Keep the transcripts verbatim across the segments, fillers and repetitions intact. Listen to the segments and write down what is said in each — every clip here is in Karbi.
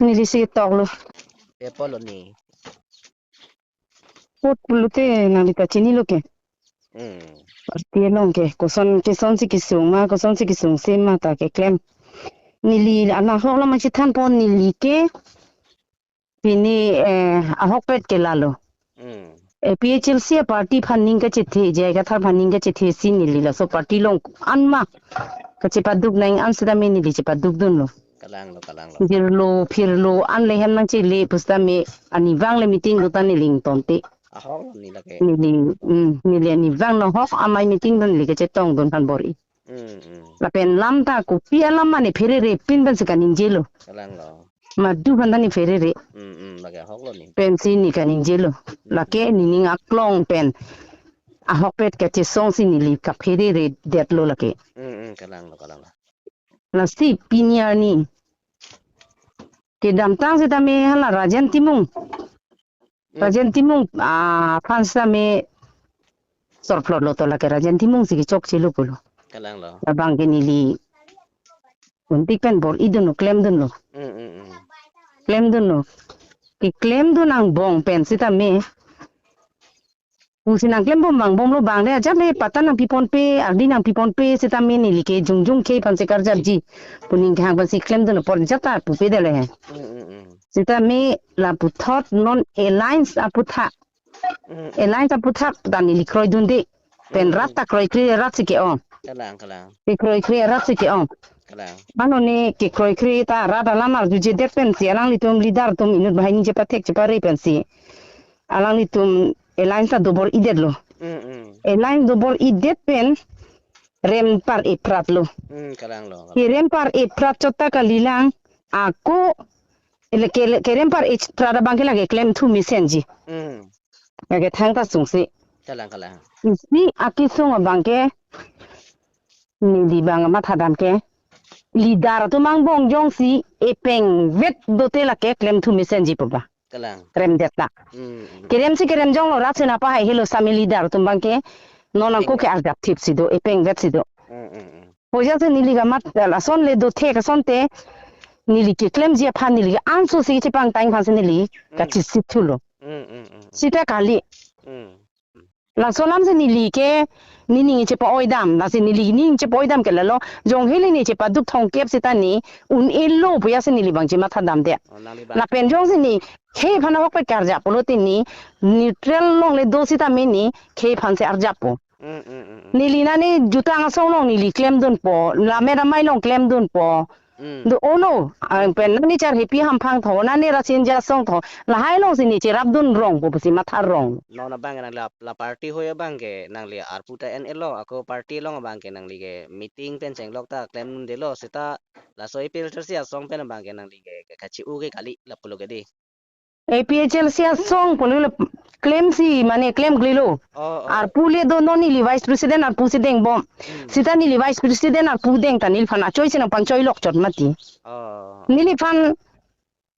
Neli si toklo. Pe apotlo ni? Apot pulote nangli ta chinilo ke. Hmm. Party along ke koson, kosonsi kesung ma, kosonsi kesungse ma ta keklem. Neli anahok alam chethanpo, neli ke pini, eh, ahokpet ke lalo. Hmm. Eh, A P H L C a-party aphan ning kachethe, J I Kathar aphan ning kachethe si neli laso party along an ma kachepaduk nang an sitame neli chepadukdunlo. Kalanglo, kalanglo. Jirlo, phirlo, an le hem nangchele pusitame arnivang le meeting do ta neli ingtonte. Ahoklo ni lake. Neli, mm, neli arnivang nahok amei meeting do neli kachetongdun aphan bor-i. Hmm, hmm. Lapen lam ta kopi alam mane pherere pin pensi kaningjelo. Kalanglo. Madu aphan ta ne pherere. Hmm, hmm, lake ahoklo ni. Pensi ne kaningjelo. Hmm. Lake nening aklong pen ahokpet kachesongsi neli kaphereredetlo lake. Hmm, hmm, kalanglo, kalanglo. Lasi pini arni kedamtang sitame hala Rajen Timung. Hmm. Rajen Timung, ah, aphan sitame sorplotlo to lake, Rajen Timung si kechokchelo pulo. Kalanglo. Labang ke neli untik pen bor-idunlo, klemdunlo. Hmm, hmm, hmm. Klemdunlo. Keklemdun angbong pen sitame pusi nangklembom vangbomlo, bang le ajat le patta nangpiponpe, ardi nangpiponpe sitame neli ke jongjong khei aphansi karjapji pu ning kehang aphansi klemdun apor jat ta pupe dele he. Mm, mm, mm. Sitame laputhot non alliance aputhak. Mm. Alliance aputhak ta neli kroidunde. Pen, mm, rat ta kroikre rat si ke-ong. Kalang, kalang. Kekroikre rat si ke-ong. Kalang. Ano ne kekroikre ta rat alam arjujedet pensi alanglitum leader atum inut banghini chepathek chepare pensi alanglitum alliance ta dobor-idetlo. Mm, mm. Alliance dobor-idet pen rempar epratlo. Mm, kalanglo, kalanglo. Kerempar eprat chot ta kalilang ako, ele ke, kerempar eprat abang ke lake klemthu mesenji. Mm. Lake thangta sungsi. Kalang, kalang. Isi akesung abang ke neli bang mathadam ke leader atum angbong jongsi epengvet dote lake klemthu mesenji pu ba. Kalang. Kremdet ta. Hmm, hmm. Keremsi kerem jonglo, rat sena pahai helo sami leader atum abang ke non angko, hmm, ke arjapthip si do, epengvet si do. Hmm, hmm, hmm. Pojak si neli kamat, eh, lason le dothek asonte neli keklemji aphan neli ke anso si chepangtang aphan si neli, hmm, kachisithulo. Hmm, hmm, hmm. Sita kali. Hmm. Laso alam si neli ke nening chepa-oidam, lasi neli ning chepa-oidam ke lalo, jong heli ne chepaduk thomkep sita ne un-elo puya si neli bang chemathadamde. Oh, nangli bang. Lapen jongsi ne khei aphan ahokpet karjap pulote ne neutral along le do sitame ne khei aphan si arjappo. Mm, mm, mm, mm. Neli nane jutang asong along neli klemdunpo, lammet amei along klemdunpo. Mm. Do ono, ah, pen nangli charhepi hamphang tho, nangli rasin jasong tho, lahai alongsi ne cherapdun rong pu pusi matha rong. Non abang nangli la, la party hoi abang ke nangli arpu ta en-elo, ako party along abang ke nangli ke meeting pen chenglok ta klemdundelo, seta laso A P H L C asong pen abang ke nangli ke, ke kachi-u ke kali lapulo ke di. A P H L C asong pulo le klemsi mane klemklelo. Oh, oh. Arpu le do, non neli vice president arpu si dengbom. Hmm. Sita neli vice president arpu deng ta neliphan achoi si nangpangchoilok chot mati. Oh. Neliphan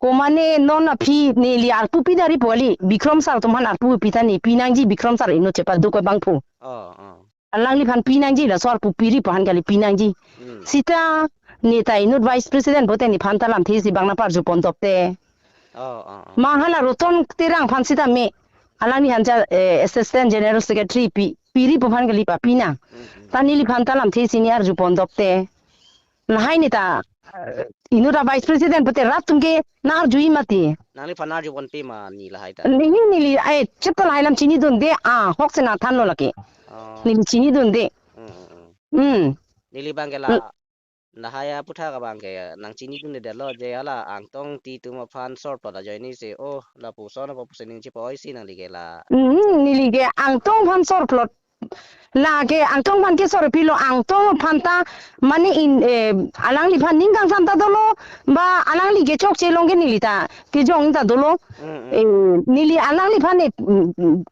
ko mane non aphi neli arpu pidari pu kali, Bikrom sir atum aphan arpu pi ta ne pinangji, Bikrom sir inut chepaduk abangphu. Oh, oh. Alangliphan pinangji, laso arpu piri pu aphan kali pinangji. Hmm. Sita ne ta inut vice president pute nephan ta lamthe si bang nangparjupon dokte. Oh, oh, oh. Ma hala Roton Terang aphan sitame alangli aphan ja, eh, assistant general secretary pi, piri pu aphan kali papinang. Hmm, hmm. Ta neliphan ta lamthe si ne arjupon dokte. Lahai ne ta, eh, inut a-vice president pute rat atum ke nang arjui mati. Nangliphan nang arjuponpe ma ne lahai ta? Neli, neli, eh, chip ta lahai alam chinidunde, ahok si nangthanlo lake. Oh. Neli chinidunde. Mm, mm, mm. Hmm. Neli abang ke la, mm, lahai aputhak abang ke nang chinidundedetlo, je hala Angtong Titum aphan sorplot ajoine si, oh, lapuson apo pusi ning chepa-oi si nangli ke la. Hmm, neli ke Angtong aphan sorplot. Lake Angtong aphan ke sorpilo, Angtong aphan ta mane in, eh, alangliphan ning kangsam ta dolo, ba alangli ke chokche along ke neli ta kejong ta dolo. Mm, mm. Eh, neli alangliphan ne, mm, mm,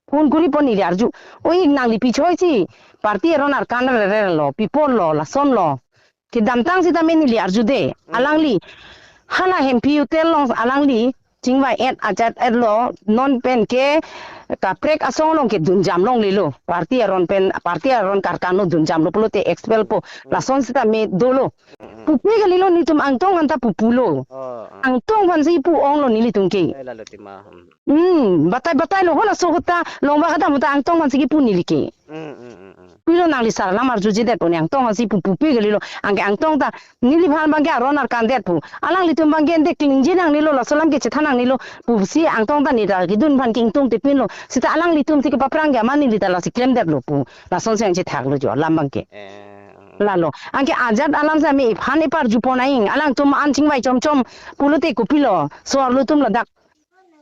phone kuri pon neli arju. Oi, nangli pi choi si party aron arkan rere lo, pipon lo, lason lo. Kedamtang sitame neli arjude. Mm. Alangli hala Hempi hotel along alangli chingvai-et ajat-etlo, non pen ke kaprek asong along ke dunjam longlelo. Party aron pen, party aron karkan lo dunjamlo pulote expel po. Lason sita me dolo. Pupe kalilo nelitum Angtong anta pupulo. Oh, ah. Angtong aphansi pu-onglo nelitum ke. Eh, lalo tima. Hmm. Hmm, batai batai lo halaso ahut ta longba kadam ahut ta Angtong aphansi kipu neli ke. Hmm, hmm, hmm, hmm. Pilo nangli sar alam arjujedet pu ne Angtong aphansi pu pupe kalilo. Anke Angtong ta neliphan abangke aron arkandet pu. Alanglitum abangke ente klingje nangnelo, laso alam ke chethan nangnelo pusi Angtong ta neta kedun aphan ke ingtungte pinlo. Sita alanglitum si kepaprang ke amat neli ta lasi klemdetlo pu. Lasonsi ang chethaklo jo alam abangke. Eh, eh. Lalo. Anke ajat alam si me iphan iparjupon aing. Alangtum an chingvai chomchom pulote kopilo. So-arlo atum ladak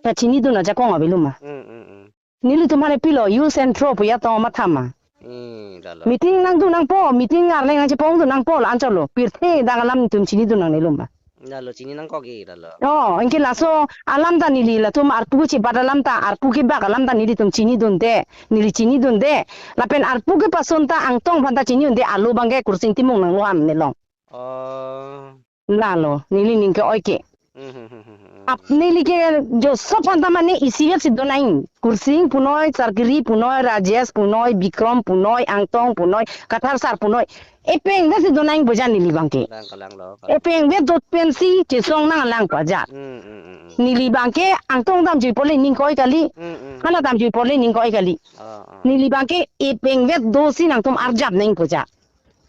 ta chinidun ajakong avelo ma. Hmm, hmm, hmm. Nelitum aphan pilo, use and throw pu ya tong matha ma. Hmm, lalo. Meeting nangdun nangpo, meeting arleng nangchepongdun nangpo, la-an chotlo. Pirthe dak alam nelitum chinidun nangnelo ma. Lalo, chini nangkok-i, lalo. Oh, anke laso alam ta neli latum arpu chebat alam ta, arpu kebak alam ta nelitum chinidunde, neli chinidunde. Lapen arpu kepasun ta Angtong aphan ta chinidunde, alo abangke Kursing Timung nanglo ham nelong. Oh. Lalo, neli ning ke-oi ke. Hmm, hmm, hmm, hmm, hmm. Ap neli ke jo sob aphan ta mane isivet si do nang. Kursing punoi, Sarkiri punoi, Rajesh punoi, Bikrom punoi, Angtong punoi, Kathar sar punoi. Epengvet si do nang pu ajat neli abangke. Kalang, kalanglo, kalang. Epengvet dot pensi chesong nanglang pu ajat. Hmm, hmm, hmm, hmm. Neli abangke Angtong damjui apot le ning ke-oi kali. Hmm, hmm. Hala damjui apot le ning ke-oi kali. Ah, ah. Neli abangke epengvet dosi nangtum arjap nang pu ajat.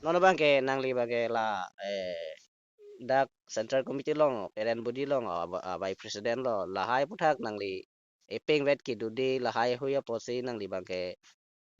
Non abangke nangli abangke la, eh, dak Central Committee along, Parent Body along, ah, ba-, ah, Vice President lo, lahai aphuthak nangli epengvet kedo de, lahai hui apotsi nangli abangke,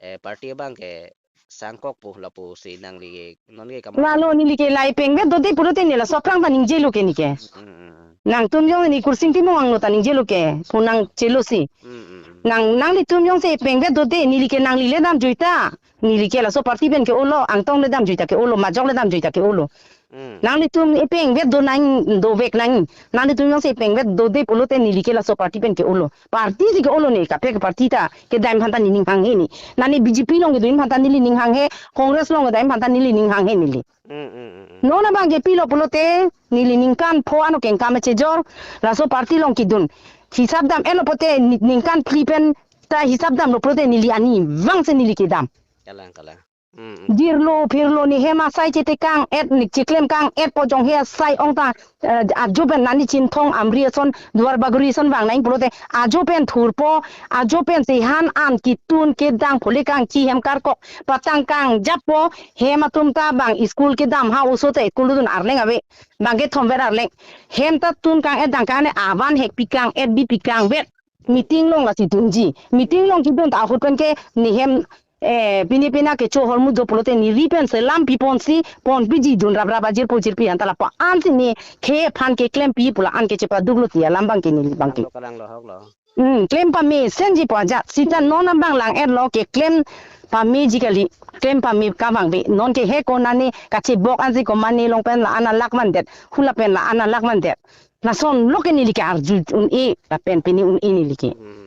eh, party abangke sangkok pu lapusi nangli non ke kam- Lalo neli ke la epengvet dode pulote ne laso aphrang ta ningjelo ke ne ke. Hmm, hmm, hmm. Nangtum jong ne Kursing Timung angno ta ningjelo ke, pu nangchelosi. Hmm, hmm, hmm. Nang, nanglitum jongsi epengvet dode, neli ke nangli le damjui ta. Neli ke laso party pen ke-olo, Angtong le damjui ta ke-olo, majok le damjui ta ke-olo. Hmm. Nanglitum epengvet do nang, dovek nang. Nanglitum jongsi epengvet dode pulote neli ke laso party pen ke-olo. Party si ke-olo ne, kaprek party ta kedam aphan ta nening hanghe ne. Nane B J P along kedun aphan ta neli ning hanghe, Congress along kedam aphan ta neli ning hanghe neli. Hmm, hmm, hmm, hmm. Non abangke pilo pulote, neli ningkan pho ano kengkam chejor, laso party along kedun. Hisap dam-etlo pulote, ni-, ningkan phli pen ta hisap damlo pulote neli ani vangsi neli kedam. Kalang, kalang. Hmm, hmm. Jirlo, phirlo, ne hem asai chetekang-et, ne cheklem kang-et po jong he asai ong ta, eh, ajo pen nani Chinthong, Amri ason, Duar Bagori ason vang nang pulote, ajo pen thurpo, ajo pensi han an ketun kedang phule kangchi hem karkok patang kangjappo, hem atum ta bang school kedam ha oso ta school dun arleng ave, bang kethom ver arleng. Hem ta tun kang-et dang kang ne avan hek pi kang-et bi pi kangvet. Meeting along lasi dunji. Meeting along kedun ta ahut pen ke ne hem, eh, pine pina kecho ahormu do pulote ne ri pen selam piponsi ponpiji dun raprap ajirpo jirpi anta lapu-ansi ne khei aphan keklempi pu la-an ke chepaduklo ti alam abangke neli abangke. Kalanglo, kalanglo, hoklo. Hmm, klem pamesenji pu ajat. Sita non abang lang-etlo keklem pameji kali. Klem pame kavangve. Non ke he konane kachebok ansi komatne along pen la-an alak vandet. Hula pen la-an alak vandet. Lason lo ke neli ke arju un-e, lapen pini un-e neli ke. Hmm.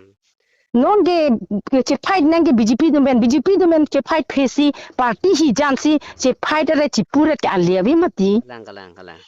Non ke, ke chefight nang ke B J P atum pen, B J P atum pen chefight phesi, party hijan si chefight re chipuret ke ale ave mati. Kalang, kalang, kalang.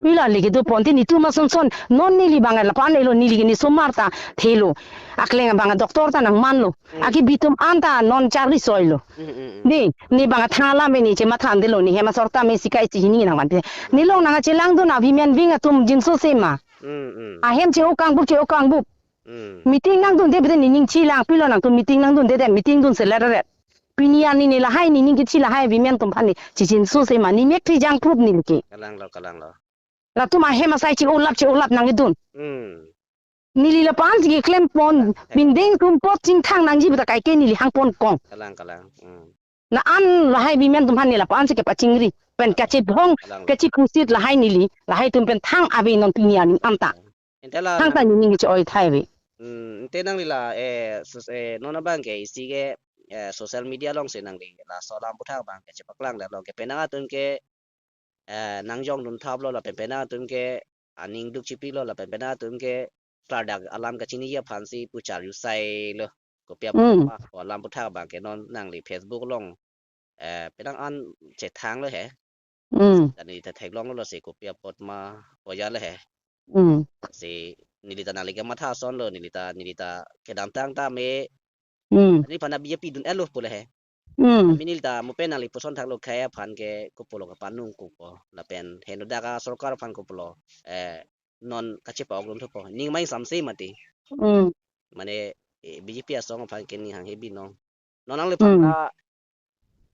Pila leke do ponte netum asonson, non neli abang lapu-an elo neli ke ne somar ta thelo. Akleng abang doctor ta nangmanlo. Hmm. Aki bitum anta non charli soilo. Hmm, hmm, hmm. Ne, ne abang thang alam ne chematha-an detlo, ne hem asor ta me sikai si hini nangman te. Nelong nangchelangdun a women wing atum jinso se ma. Hmm, hmm. Ahem che-o kangbup, che-o kangbup. Hmm. Meeting nangdunde bede nening chelang pilo nangtum meeting nangdunde de meeting dun selet ret. Pini arni ne lahai nening kechi lahai women atum aphan ne chichinso se ma ne mek trijang proof neli ke. Kalanglo, kalanglo. Latum ahem asai che-olap che-olap nangkedun. Hmm. Neli lapu-ansi keklem pon, pindeng atum apot chingthang nangji puta kaike neli hangpon kong. Kalang, kalang. Hmm. La-an lahai women atum aphan ne lapu-ansi kepachingri. Pen kachebhong, kalang, kachipusit lahai neli, lahai atum pen thang ave non pini arni anta. Ante la thangta nang nening ke che-oi thai ave. Hmm, ante nangli la, eh, sus-, eh, non abangke isi ke, eh, social media alongsi nangli laso alam aputhak abangke chepaklang le along ke penang atum ke, eh, nangjongdun thaplo lapen penang atum ke aning duk chipilo lapen penang atum ke klardak alam kachiniji aphansi puchar yu sailo. Kopi apot ma, hmm, alam aputhak abangke non nangli Facebook along, eh, penang an chethanglo he. Hmm. Kani ta theklonglo si kopi apot ma pu ajat le he. Hmm. Si neli ta nangli kematha ason lo, neli ta, neli ta kedamtang tame, Hmm. Neliphan B J P dun-etlo pule he. Hmm. Ami neli ta mo pen nangli puson thaklo khei aphan ke kopilo kapanung kopo. Lapen henodak asorkar aphan kopilo, eh, non kachepa-ok dun thupo. Ning mai samse mati. Hmm. Mane, eh, B J P asong aphan ke ning hanghe binong. Non nangliphan Hmm. ta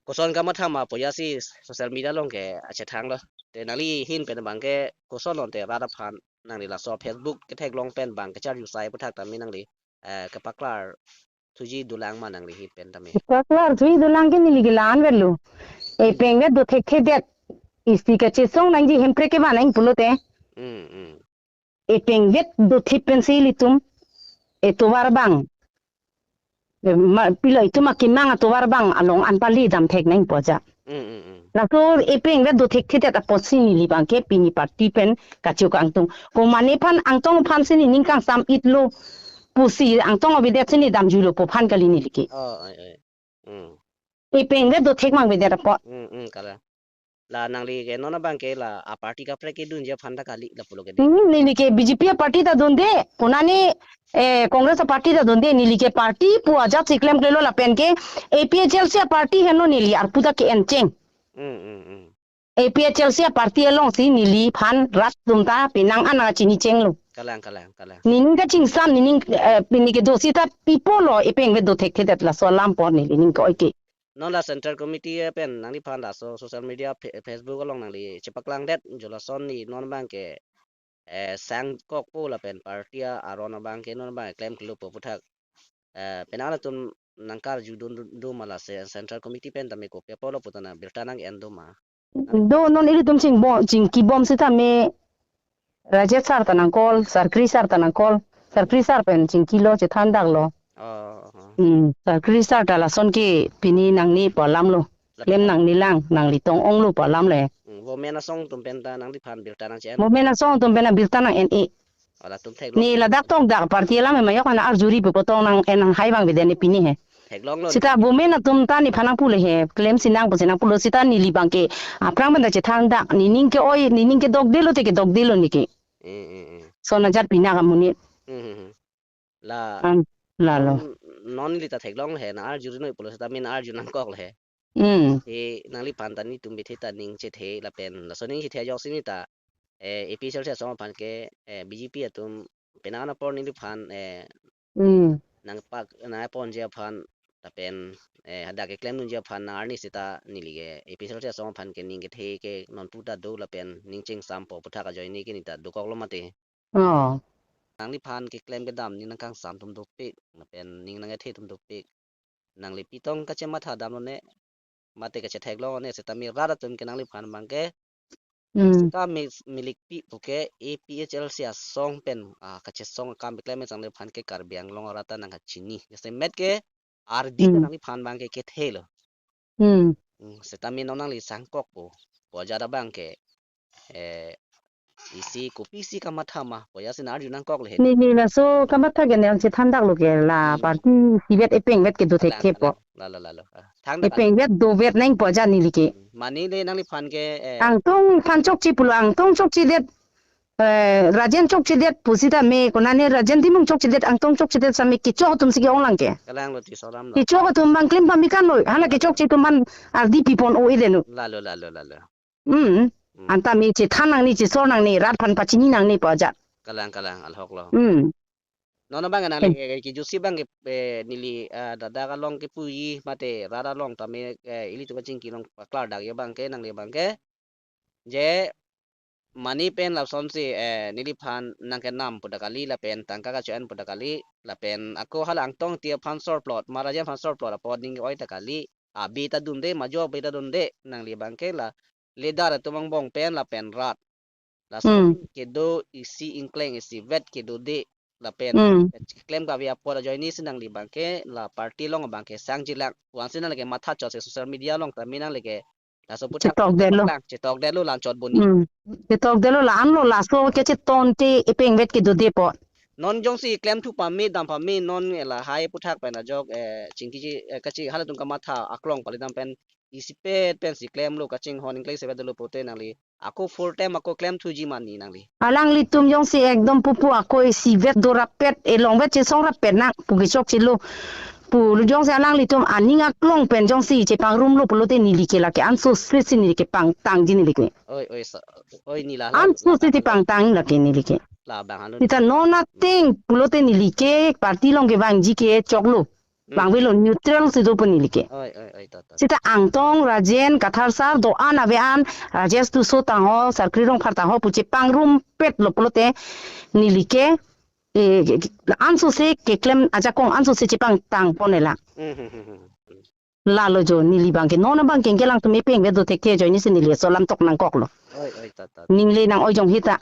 koson kamatha ma pu ajat si social media along ke achethang lo. Te nangli ahin pen abang ke koson lo te rat aphan nangli laso Facebook ketheklong pen abang kacharju sai aphuthak tame nangli, eh, kepaklar thuji dolang ma nangli ahin pen tame. Paklar thuji dolang ke neli ke la-an vetlo. Epeng vet do thekthedet. Isi kachesong nangji Hemprek kevan nang pulote. Hmm, hmm. Epeng vet do thip pensi ilitum etovar abang. E, ma, pilo itum akemang atovar abang along an pali dam thek nang pu ajat. Mm, mm, mm. Laso epeng vet do thekthedet apotsi neli abang ke pini party pen kacho kangtung. Komane aphan angtong aphan si nening kangsam-itlo pusi angtong avedet si ne damjulo pu aphan kali neli ke. Oh, oi, oi. Mm. Epeng vet do thek mang avedet apot. Mm, mm, kalang. La nangli ke non abang ke la a party kaprek kedunji aphan ta kali lapulo ke de. Hmm, neli ke B J P a party ta dunde, konane, eh, Congress a party ta dunde, neli ke party pu ajat si klemklelo lapen ke A P H L C a party henlo neli arpu ta ke-encheng. Hmm, hmm, hmm. A P H L C a party alongsi neliphan rat atum ta penang an nangchinichenglo. Kalang, kalang, kalang. Nening kachingsam, nening, eh, pini kedo sita pipo lo epeng vet do thekthedet laso alam apot neli ning ke-oi ke. Non la Central Committee, eh, pen nangliphan laso social media, Fe-, Facebook along nangli chepaklangdet, jo lason ne non abang ke, eh, sangkokpo lapen party a-aron abang ke non abang klemklelo pu aphuthak, eh, penang an atum nangkarjudun do ma la se Central Committee pen tame kopi apotlo pu ta nang birta nang-en do ma? Do non ilitum chingbom, chingkibom sitame Rajesh sir ta nang-call, Sarkri sir ta nang-call. Sarkri sir pen chingkilo chethandaklo. Oh, oh. Hmm, Sarkri sir ta lason ke pini nangne pu alamlo. Lapen klem nangnelang, nangli tong-onglo pu alam le. Hmm, women asong atum pen ta nangliphan birta nangche-en. Women asong atum pen ta birta nang-en-e. Oh, latum theklong. Ne ladak tokdak party alam he ma yok ana arjuri pu kotong nang-en nanghai abang avedet ne pini he. Theklonglo. Sita women atum ta nephan nangpu le he, klemsi nang pusi nangpulo sita neli abang ke aphrang pen ta chethandak, nening ke-oi, nening kedokdelo te kedokdelo ne ke. Eh, eh, eh. Lason ajat pini amonit. Hmm, hmm, hmm. La, an, lalo. Non, non neli ta theklong le he, nang-arjuri noi pulo sita min arju nangkok le he. Hmm. Te nangliphan ta netum bithe ta ning chethe lapen laso ning chethe ajoksi ne ta, eh, A P H L C asong aphan ke, eh, B J P atum penang an apor neliphan, eh, Hmm. nangpak, nangponji aphan lapen, eh, hadak keklemdunji aphan nang-arni sita neli ke A P H L C asong aphan ke ning kethe ke non pu ta do lapen ning chingsampo aphuthak ajoine ke ne ta dokoklo mati. Oh. Nangliphan keklem kedam ning nangkangsam atum dopik, lapen ning nangkethe atum dopik. Nangli pitong kachematha damlo ne, mate kachetheklong ne, sitame rat atum ke nangliphan abang ke, Hmm. sita mi-, milikpi pu ke A P H L C asong pen, ah, kachesong akam keklem sang neliphan ke Karbi Anglong arat ta nangkachini. Jasemet ke ardi ta Hmm. nangliphan abang ke kethelo. Hmm. Hmm, sitame non nangli sangkokpo pu ajat abang ke, eh, isi kopisi kamatha ma pu ajat si nang-arju nangkok le he. Ne, ne laso kamatha ke nang chethandaklo ke la Hmm. party isivet epeng vet kedo Kalang, thekthepo. Kalang. Lalo, lalo. Ah, thandak, kalang. Epeng vet dovet nang pu ajat neli ke. Hmm. Mane le nangliphan ke, eh, angtong aphan chokche pulo, angtong chokchedet, eh, Rajen chokchedet pusitame, konane Rajen Timung chokchedet, angtong chokchedet sitame kecho atum si ke-onglang ke. Kalanglo ti soram lo. Kecho atum abang klem pame kan lo, hala kechokche atum abang ardi pipon-o-e deno. Lalo, lalo, lalo. Hmm. Hmm. Anta me chethan nangne, chesor nangne, rat aphan pachini nangne pu ajat. Kalang, kalang, alhok lo. Hmm. Non abang nangli, Hmm. eh, kejutsi abang ke, eh, neli, eh, ladak along kepuji mate rat along tame, eh, ilitum kachingki along paklardakji abang ke, nangli abang ke. Je, mane pen lasonsi, eh, neliphan nangkenam pu ta kali, lapen tangka kacho-en pu ta kali, lapen ako hala angtong ti aphan sorplot, ma Rajen aphan sorplot apot ning ke-oi ta kali, abe ta dunde, majo abe ta dunde, nangli abang ke la leader atum angbong pen lapen rat. Lason Hmm. kedo isi ingkleng isivet kedode lapen Hmm. klem kave apot ajoine si nangli abang ke la party along abang ke sangjilang. Wan si nangli ke matha chot si social media along tame nangli ke laso aphuthak chetokdetlo. Lang, chetokdetlo lang chot boni. Hmm. Chetokdetlo la-anlo laso kechetonte epeng vet kedodepo. Non jongsi klemthu pame dam pame non lahai aphuthak pen ajok, eh, chingkiji, eh, kachi halatum kamatha aklong palidam pen isipet pensi klemlo kachinghon ingkleng isivet dolo pote nangli Ako full time ako klemthuji ma ne nangli? Alanglitum jongsi ekdom pupu ako isivet dorapet, elongvet chesongrapet nang pu kechokchelo. Pu jongsi alanglitum aning aklong pen jongsi chepangrumlo pulote neli ke lake ansose si neli ke pangtangji neli ke. Oi, oi, sa, oi, ne la, la, Ansose la, si pangtang lake neli ke. Labang hanu. Seta non ateng pulote neli ke party along kevangji ke choklo. Hmm. Vangvelo, neutral si do pu neli ke. Oi, oi, oi, to, to. Seta Angtong, Rajen, Kathar sar do-an ave an, Rajesh Tisso tangho, Sarkri Rongphar tangho pu chepangrumpetlo pulote neli ke, eh, ansose keklem ajakong ansose chepangtang pon-e la. Hmm, hmm, hmm, hmm, hmm. Lalo jo, neli abang ke non abang ke kelangtum epeng ve do thekthe ajoine si neli aso lam tok nangkoklo. Oi, oi, to, to. Ning le nang-oi jong hita